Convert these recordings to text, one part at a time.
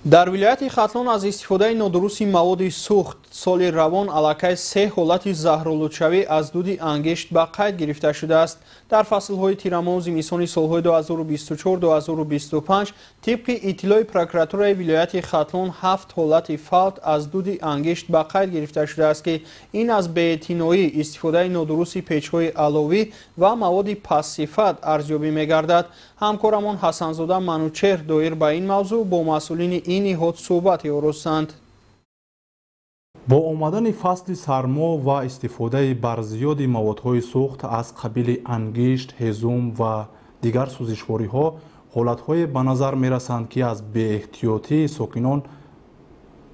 Дар вилояти Хатлон аз истифодаи нодурусти маводи сӯхт соли равон аллакай се ҳолати заҳролудшавӣ аз дуди ангишт ба қайд гирифта шудааст. Дар фаслҳои тирамоҳу зимистони солҳои 2024-2025 тибқи иттилои прокуратураи вилояти Хатлон 7 ҳолати фавт аз дуди ангишт ба қайд гирифта шудааст, ки ин аз беэътиноӣ, истифодаи нодурусти печҳои аловӣ ва маводи пастсифат арзёбӣ мегардад. Ҳамкорамон Ҳасанзода Манучеҳр доир ба ин мавзӯъ бо масъулини ин ниҳод суҳбате оростанд. Бо омадани фасли сармо ва истифодаи барзиёди маводҳои сӯхт аз қабили ангишт, ҳезум ва дигар сӯзишвориҳо ҳолатҳое ба назар мерасанд, ки аз беэҳтиётии сокинон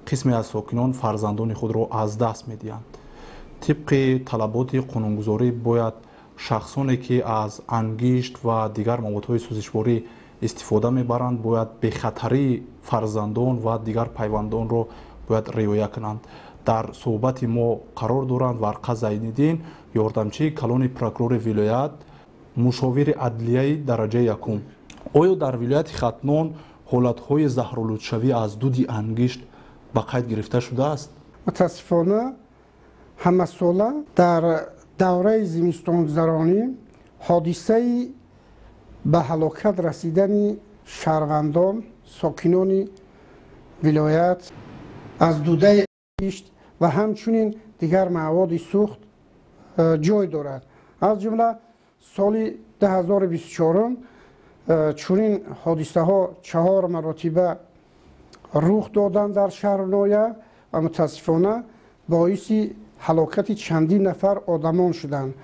қисме аз сокинон фарзандони худро аз даст медиҳанд. Тибқи талаботи қонунгузорӣ бояд шахсоне, ки аз ангишт ва дигар маводҳои сӯзишворӣ истифода мебаранд, бояд бехатарии фарзандон ва дигар пайвандонро бояд риоя кунанд. Дар суҳбати мо қарор доранд Варқа Зайниддин, ёрдамчии калони прокурори вилоят, мушовири адлияи дараҷаи якум. Оё дар вилояти Хатлон ҳолатҳои заҳролудшавӣ аз дуди ангишт ба қайд гирифта шудааст? Мутаассифона, ҳамасола дар давраи зимистонгузаронӣ ҳодисаи ба ҳалокат расидани шаҳрвандон, сокинони вилоят аз дудаи ангишт ва ҳамчунин дигар маводи сӯхт ҷой дорад. Аз ҷумла соли 2024 чунин ҳодисаҳо 4 маротиба рух доданд дар шаҳру ноҳия ва мутаассифона боиси ҳалокати чандин нафар одамон шуданд.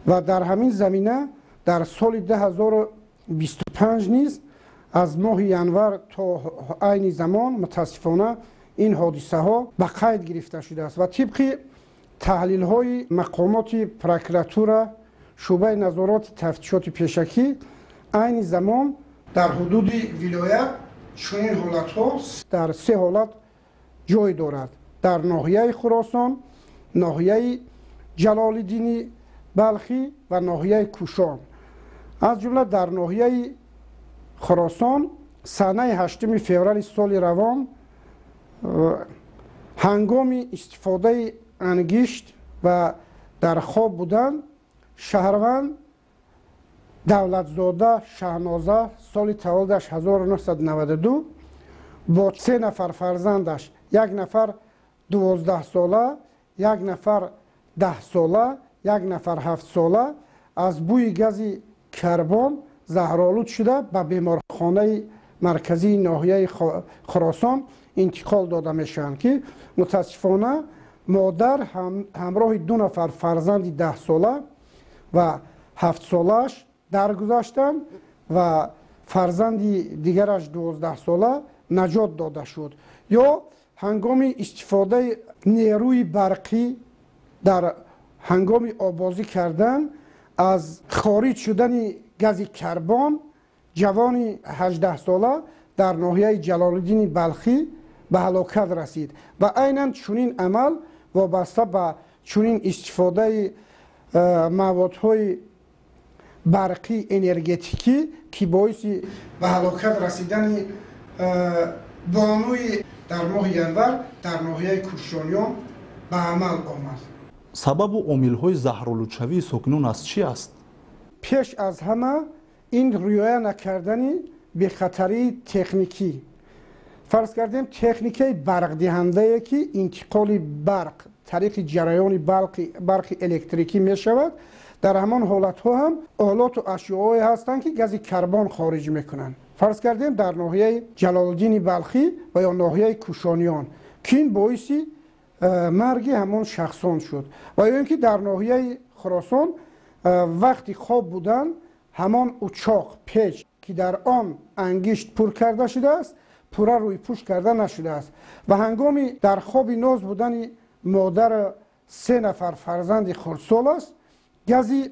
Ва дар ҳамин замина дар соли 2025 низ аз моҳи январ то айни замон мутаассифона ин ҳодисаҳо ба қайд гирифта шудааст ва тибқи таҳлилҳои мақомоти прокуратура, шӯъбаи назороти тафтишоти пешакӣ, айни замон дар ҳудуди вилоят чунин ҳолатҳо дар 3 ҳолат ҷой дорад: дар ноҳияи Хуросон, ноҳияи Ҷалолиддини Балхӣ ва ноҳияи Кӯшон. Аз ҷумла дар ноҳияи Хуросон санаи 8 феврали соли равон ҳангоми истифодаи ангишт ва дар хоб будан шаҳрванд Давлатзода Шаҳноза соли таваллудаш 1992 бо 3 нафар фарзандаш, як нафар 12 сола, як нафар 10 сола, як нафар 7 сола аз бӯи гази карбон заҳролуд шуда ба беморхонаи марказии ноҳияи Хуросон интиқол дода мешаванд, ки мутаассифона модар ҳамроҳи 2 нафар фарзанди 10 сола ва 7 солааш даргузаштанд ва фарзанди дигараш 12 сола наҷот дода шуд. Ё ҳангоми истифодаи нерӯи барқӣ дар ҳангоми оббозӣ кардан аз хориҷ шудани гази карбон ҷавони 18 сола дар ноҳияи Ҷалолиддини Балхӣ ба ҳалокат расид ва айнан чунин амал вобаста ба чунин истифодаи маводҳои барқӣ энергетикӣ, ки боиси ба ҳалокат расидани бонуи дар моҳи январ дар ноҳияи Кӯшониён ба амал омад. Сабабу омилҳои заҳролудшавии сокинон аз чӣ аст? Пеш аз ҳама ин риоя накардани бехатарии техникӣ. Фарз кардем техникаи барқдиҳандае, ки интиқоли барқ тариқи ҷараёни барқи электрикӣ мешавад, дар ҳамон ҳолатҳо ҳам олоту ашёҳое ҳастанд, ки гази карбон хориҷ мекунанд. Фарз кардем дар ноҳияи Ҷалолиддини Балхӣ ва ё ноҳияи Кӯшониён, ки ин боиси марги ҳамон шахсон шуд. Ва ё ин ки дар ноҳияи Хуросон вақти хоб будан ҳамон учоқ печ, ки дар он ангишт пур карда шудааст, пурра рӯйпӯш карда нашудааст ва ҳангоми дар хоби ноз будани модар 3 нафар фарзанди хурдсол аст, гази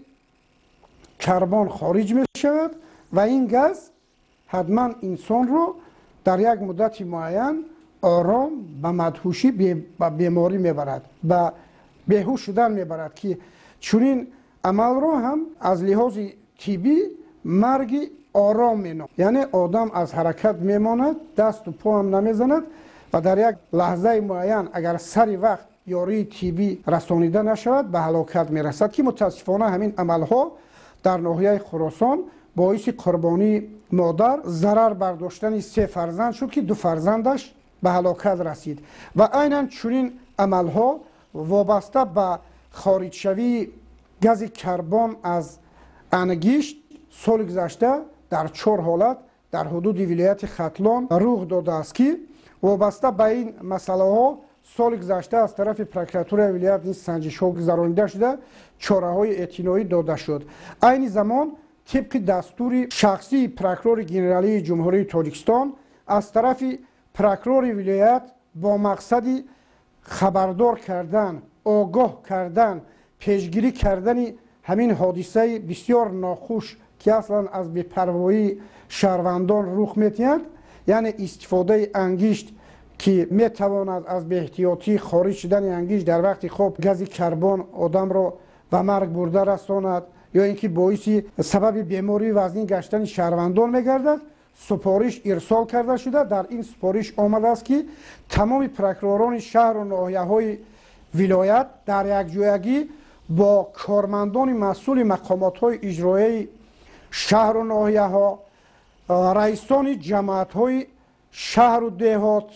карбон хориҷ мешавад ва ин газ ҳатман инсонро дар як муддати муайян ором ба мадҳушӣ, ба беморӣ мебарад, ба беҳуш шудан мебарад, ки чунин амалро ҳам аз лиҳози тиббӣ марги ором меноманд. Яъне одам аз ҳаракат мемонад, дасту по ҳам намезанад ва дар як лаҳзаи муайян агар сари вақт ёрии тиббӣ расонида нашавад, ба ҳалокат мерасад, ки мутаассифона ҳамин амалҳо дар ноҳияи Хуросон боиси қурбонии модар, зарар бардоштани се фарзанд шуд, ки ду фарзандаш ба ҳалокат расид. Ва айнан чунин амалҳо вобаста ба хориҷшавии гази карбон аз ангишт соли гузашта дар 4 ҳолат дар ҳудуди вилояти Хатлон рух додааст, ки вобаста ба ин масъалаҳо соли гузашта аз тарафи прокуратураи вилоят низ санҷишҳо гузаронида шуда, чораҳои эътиноӣ дода шуд. Айни замон тибқи дастури шахсии прокурори генералии Ҷумҳурии Тоҷикистон аз тарафи прокурори вилоят бо мақсади хабардор кардан, огоҳ кардан, пешгирӣ кардани ҳамин ҳодисаи бисёр нохуш, ки аслан аз бепарвоии шаҳрвандон рух медиҳад, яъне истифодаи ангишт, ки метавонад аз беэҳтиётӣ хориҷ шудани ангишт дар вақти хоб гази карбон одамро ба марг бурда расонад ё ин ки боиси сабаби бемории вазнин гаштани шаҳрвандон мегардад, супориш ирсол карда шуда. Дар ин супориш омадааст, ки тамоми прокуророни шаҳру ноҳияҳои вилоят дар якҷоягӣ бо кормандони масъули мақомотҳои иҷроияи шаҳру ноҳияҳо, раисони ҷамоатҳои шаҳру деҳот,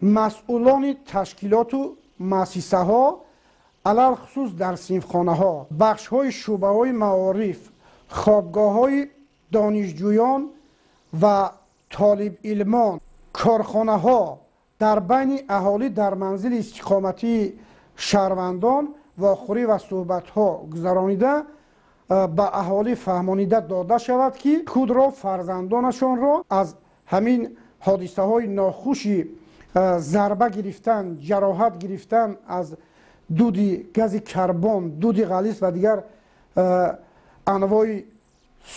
масъулони ташкилоту муассисаҳо, алалхусус дар синфхонаҳо, бахшҳои шӯъбаҳои маориф, хобгоҳҳои донишҷӯён ва толибилмон, корхонаҳо, дар байни аҳолӣ дар манзили истиқоматии шаҳрвандон вохӯрӣ ва суҳбатҳо гузаронида, ба аҳолӣ фаҳмонида дода шавад, ки худро, фарзандонашонро аз ҳамин ҳодисаҳои нохуши зарба гирифтан, ҷароҳат гирифтан аз дуди гази карбон, дуди ғализ ва дигар анвои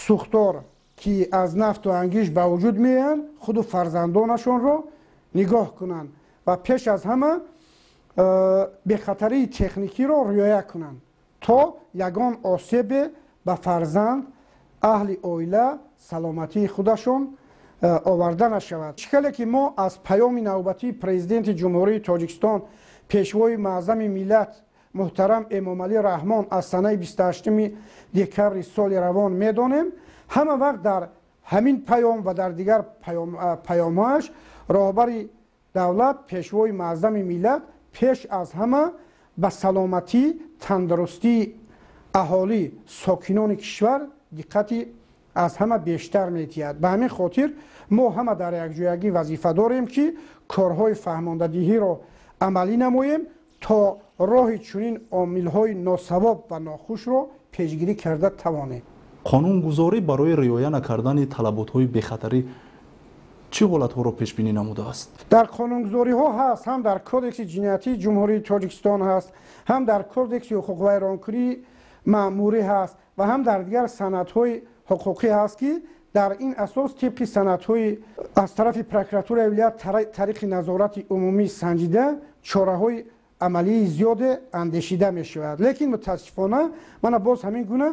сӯхтор, ки аз нафту ангишт ба вуҷуд меоянд, худу фарзандонашонро нигоҳ кунанд ва пеш аз ҳама бехатарии техникиро риоя кунанд, то ягон осебе ба фарзанд, аҳли оила, саломатии худашон оварда нашавад. Чӣ хеле ки мо аз паёми навбатии президенти Ҷумҳурии Тоҷикистон, пешвои муаззами миллат муҳтарам Эмомалӣ Раҳмон аз санаи 28 декабри соли равон медонем, ҳама вақт дар ҳамин паём ва дар дигар паёмҳояш роҳбари давлат, пешвои муаззами миллат пеш аз ҳама ба саломатӣ, тандурустии аҳолӣ, сокинони кишвар диққати аз ҳама бештар медиҳад. Ба ҳамин хотир мо ҳама дар якҷоягӣ вазифа дорем, ки корҳои фаҳмондадиҳиро амалӣ намоем, то роҳи чунин омилҳои носавоб ва нохушро пешгирӣ карда тавонем. Қонунгузорӣ барои риоя накардани талаботҳои бехатарӣ чӣ ҳолатҳоро пешбинӣ намудааст? Дар қонунгузориҳо ҳаст, ҳам дар Кодекси ҷиноятии Ҷумҳурии Тоҷикистон ҳаст, ҳам дар Кодекси ҳуқуқвайронкунии маъмурӣ ҳаст ва ҳам дар дигар санадҳои ҳуқуқӣ ҳаст, ки дар ин асос тибқи санадҳои аз тарафи прокуратураи вилоят тариқи назорати умумӣ санҷида чораҳои амалии зиёде андешида мешавад. Лекин мутаассифона мана боз ҳамин гуна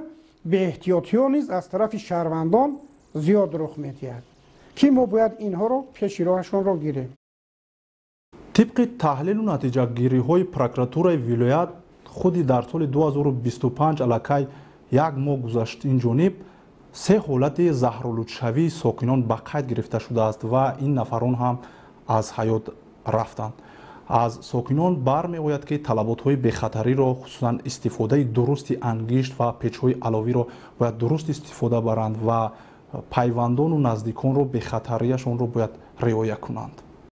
беэҳтиётиҳо низ аз тарафи шаҳрвандон зиёд рух медиҳад, ки мо бояд инҳоро пеши роҳашонро гирем. Тибқи таҳлилу натиҷагириҳои прокуратураи вилоят, худи дар соли 2025 аллакай як моҳ гузашт ин ҷониб се ҳолати заҳролудшавии сокинон ба қайд гирифта шудааст ва ин нафарон ҳам аз ҳаёт рафтанд. Аз сокинон бармеояд, ки талаботҳои бехатариро, хусусан истифодаи дурусти ангишт ва печҳои аловиро бояд дуруст истифода баранд ва пайвандону наздиконро бехатарияшонро бояд риоя кунанд.